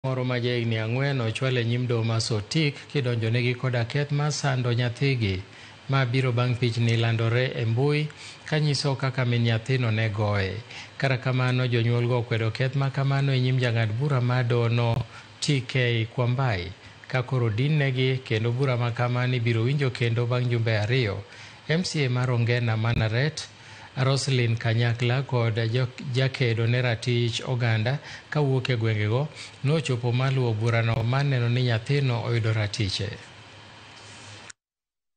Moro ma jahigni 4 ochwal e nyim doho ma Sotik kidonjonegi koda keth mar sando nyathigi. Ma biro bang' pichni landore e mbui kanyiso kaka min nyathino ne goye. Kata kamano jonyuolgo okwedo keth ma kamano e nyim jang'ad bura mar dohono TK Kwambai ka koro dinnegi kendo bura ma kamano ibiro winjo kendo bang' jumbe 2. MCA mar Ongena Manaret Roslyn Kanyakla kod jakedo ne ratich oganda kawuok e gwengego nochopo maluwo burano maneno ni nyathino oyudo ratiche.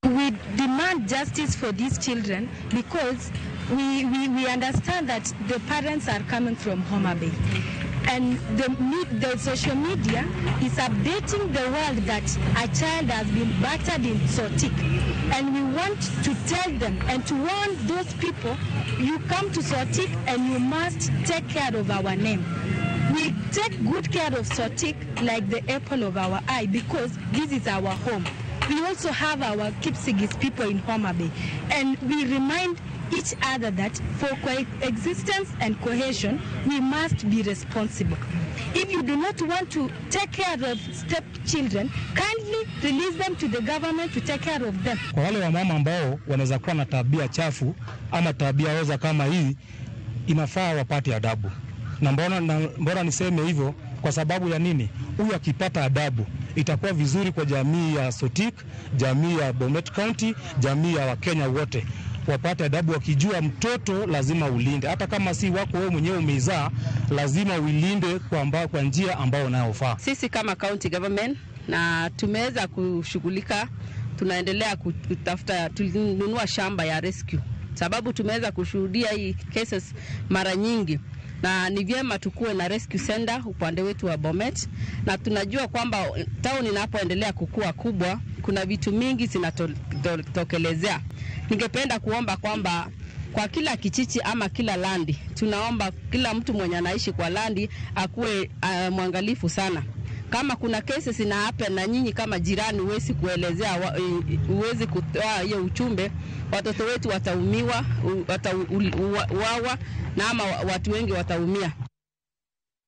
We demand justice for these children because we understand that the parents are coming from Homa Bay. And the social media is updating the world that a child has been battered in Sotik. And we want to tell them and to warn those people, you come to Sotik and you must take care of our name. We take good care of Sotik like the apple of our eye because this is our home. We also have our Kipsigis people in Homa Bay. And we remind each other that for coexistence and cohesion, we must be responsible. If you do not want to take care of stepchildren, kindly release them to the government to take care of them. Kwa wale wamama ambao wanaweza kuwa na tabia chafu ama tabia oza kama hii, inafaa wapate adabu. Na mbona niseme hivyo? Kwa sababu ya nini? Huyu akipata adabu itakuwa vizuri kwa jamii ya Sotik, jamii ya Bomet County, jamii ya Wakenya wote. Wapate adabu wakijua mtoto lazima ulinde, hata kama si wako wewe mwenyewe umeizaa, lazima uilinde kwa njia ambayo inayofaa. Sisi kama county government na tumeweza kushughulika, tunaendelea kutafuta, tulinunua shamba ya rescue sababu tumeweza kushuhudia hii cases mara nyingi. Na ni vyema tukue na rescue center upande wetu wa Bomet, na tunajua kwamba town inapoendelea kukua kubwa kuna vitu mingi zinatokelezea. Ningependa kuomba kwamba kwa kila kichichi ama kila landi, tunaomba kila mtu mwenye anaishi kwa landi akuwe mwangalifu sana. Kama kuna cases ina happen na nyinyi kama jirani huwezi kuelezea, huwezi kutoa hiyo ujumbe, watoto wetu wataumiwa, watauawa na ama watu wengi wataumia.